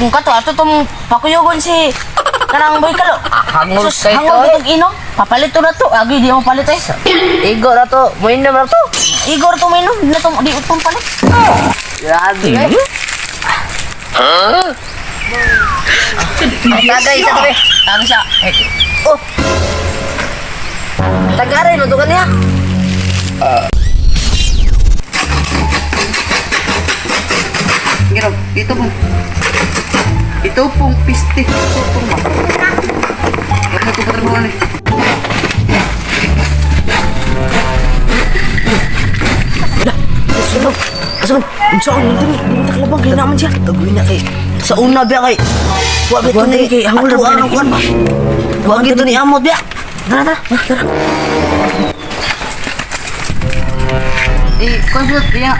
Kung kato ato tong pakuyogon si kanang boy kalo. Hangol Sus, kay hangol to, eh. itong inom. Papalit to na to. Agi di mo palit eh. Igo na to. Muinom na to. Igor to minom, na to di utong palit. Grabe eh. Tagay isa tabi. Tagay siya. Oh. Tagaray mo to kaniya. Giro, dito po. Ito pong piste. Ito pong ma. Ano ito pa ni? Asuman. Asuman. Unsa ang diri? Taklabang kay naman siya. Taguin na kay. Sa una biya kay. Wa ba to ni kay hangol Ato ra ba ang kuan ba? Wa gito ni amot biya. Tara tara. Tara. Eh, consult niya.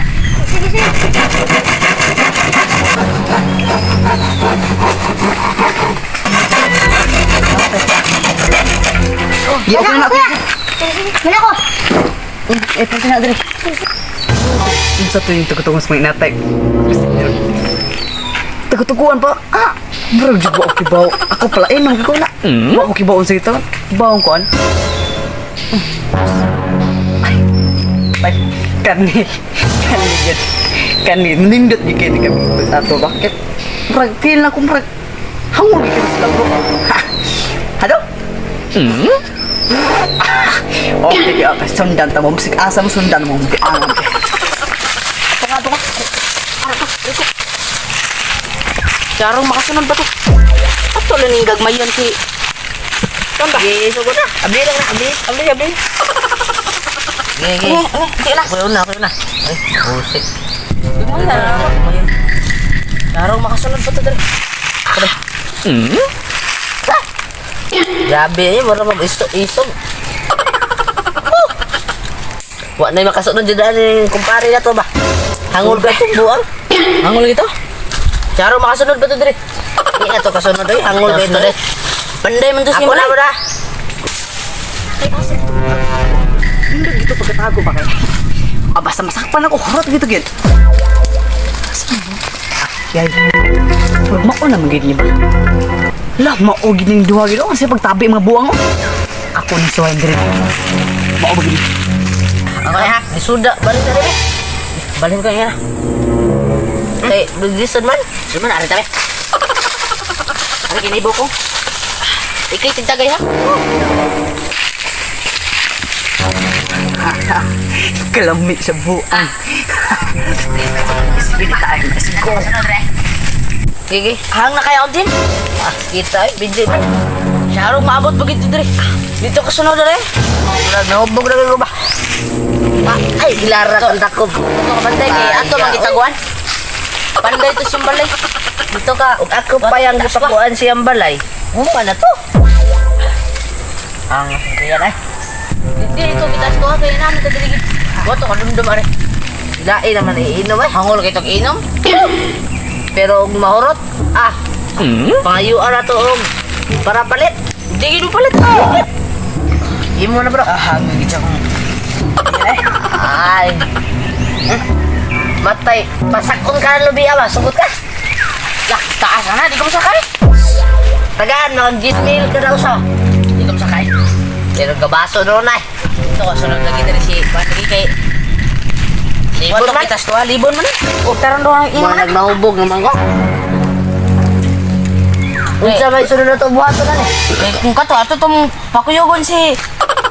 Sige, okay na ako. Mana ko? Eh, pwede na diri. Unsa to yung tugutugon sa mga inatay? Tugutuguan pa. Ah! Bro, jud wa ko kibaw. Ako pala eh, nang ko na. Wa ko kibaw unsa ito. Bawong kuan. Ay. Ay, kani. Kani jud. Kani nindot gyud kay kami ato bakit? Murag feel na ko murag hangol gyud sila bro. Ha. Hado? Okay, okay. Sundan ta mo. Bisig asa mo sundan mo. Ang. Charong makasunod ba to? Ato lang ning gagmayon si Kan ba? Gi sugod na. Abli lang na, abli. Abli abli. Gi gi. Eh, eh, di na. Kuyo na, kuyo na. Ay, usik. Gagmay na. Charong makasunod ba to diri? Grabe eh, mura mag iso isog. Wa na makasunod jud ani kumpare na to ba. Hangol ka itong buang. Hangol gito? Charong makasunod ba to diri? Di na to kasunod oy, hangol ka ito dre. Panday man to si Ako na ba? Nindot gito pagkatago ba kay? Ah, basta masakpan ako. Harot gito gid. Asa mo? Yay. Murag mao na man gid ni ba? La, mao gid ning duha gid. Oh, kasi pagtabi mga buang oh. Ako ni suway diri. Mao ba gid? Okay ha, isuda balik na dre. Balik ka yan. Kay bigison man. Suman ari tabi. Ari kinibo ko. Ikay tigtagay ha. Kalami sa buang. Sige tayo. Let's go. Sige. Hang na kaya din. Ah, kita eh, bidli man. Charong maabot pa gito diri. Dito kasunod diri. Murag nahubog na gid ba. Ah, ay, gilara kang takob. Ato ka bantay kay ato man gitaguan. Panday to siyang balay. Dito ka, ug ako pa yang gipakuan siyang balay. Huma na to. Ang kaya na. Hindi ito kita ko kay namin ta diri. Wato ka dumdum are. Lain naman iinom eh. Hangol kay tog inom. Pero og mahurot, ah, pangayuan na to og para palit. Di gid mo palit. Imo na bro. Ah, hangin gid akong. Ay. Matay, pasakon ka na lubi ba? Sugot ka. Lah, taas ana di ka masakay. Tagaan, mga gismail ka daw sa. Di ka masakay. Pero gabaso noon ay. Ito kasunod lagi diri si Panday kay Libon Wato man. kita ko libon man. O taron do ang inom Mga na. nagnahubog naman ko. Unsa may sunod na to buhaton na ni? Eh, kung kato ato tong pakuyogon si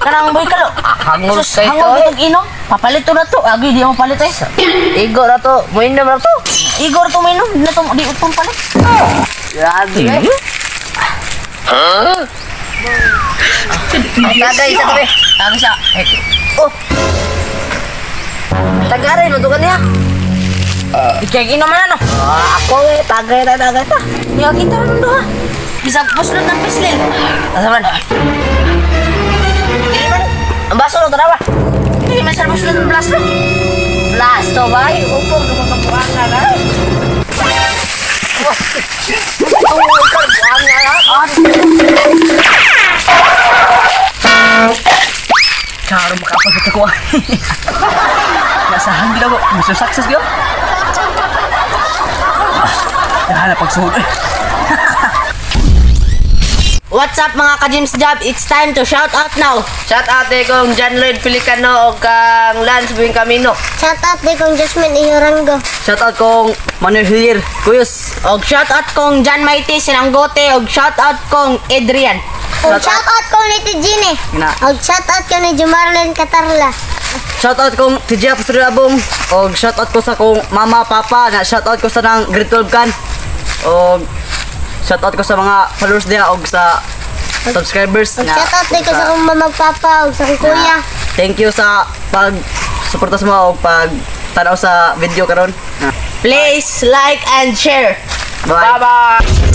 kanang boy kalo. Hangol Sus, kay to. hangol eh. kitog inom. Papalit to na to. Agi di mo palit eh. Igo na to, muinom na to. Igor to minom na to di utong palit. Grabe eh. Tagay isa tabi. Tagay siya. Oh. Tagaray mo to kaniya. Ikay inom man ano. Ah, ako eh, tagay na tagay ta. Niya kita ron do ha. Bisag puslot ng pislin. Asa man? Dili man. Ang baso no tanawa. Hindi man sa puslot ng blasto. Blasto bay, upog ng mga buanga na. Oh. Oh, ikaw, buanga na. Karo makapagod ako. Nasahan gid ako. Mission success gyud. Dahil Bahala pagsuhod. Eh. What's up, mga ka-James Job? It's time to shout out now. Shout out eh kong John Lloyd Pelicano o kang Lance Buing Camino. Shout out di kong Jasmine Iyorango. Shout out kong Manuel Hillier Kuyos. Og shout out kong John Mighty Sinanggote og shout out kong Adrian. Og shout out kong Liti Gine. Na. Og shout out ko ni Jumarlene Katarla. Shout out kong TJ Apostol Abong. Og shout out ko sa kong mama, papa na shout out ko sa nang grade 12 kan. Og shout out ko sa mga followers niya og sa subscribers Og na. shout out di ko sa kong mama, papa, og sa kong kuya. Thank you sa pag suporta sa mga og pag tanaw sa video karon. Please like and share. Bye. Bye-bye.